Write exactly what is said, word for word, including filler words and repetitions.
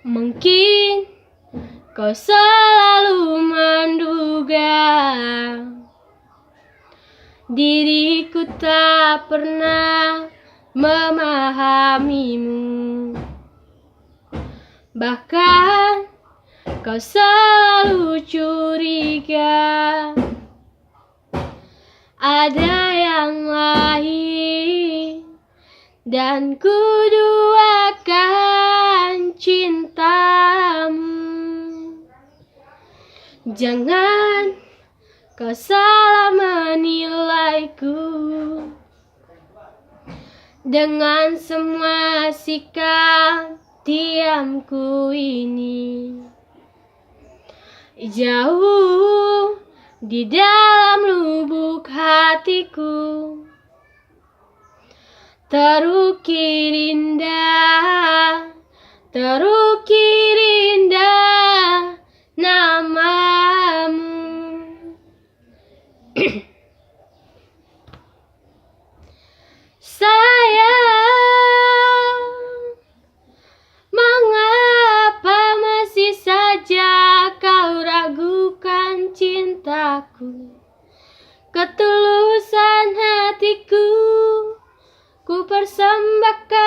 Mungkin kau selalu menduga diriku tak pernah memahamimu. Bahkan kau selalu curiga ada yang lain, dan kuduakan cintamu. Jangan kau salah menilaiku dengan semua sikap diamku ini. Jauh di dalam lubuk hatiku terukir indah, terukir indah namamu. Sayang, mengapa masih saja kau ragukan cintaku? Ketulusan hatiku ku persembahkan.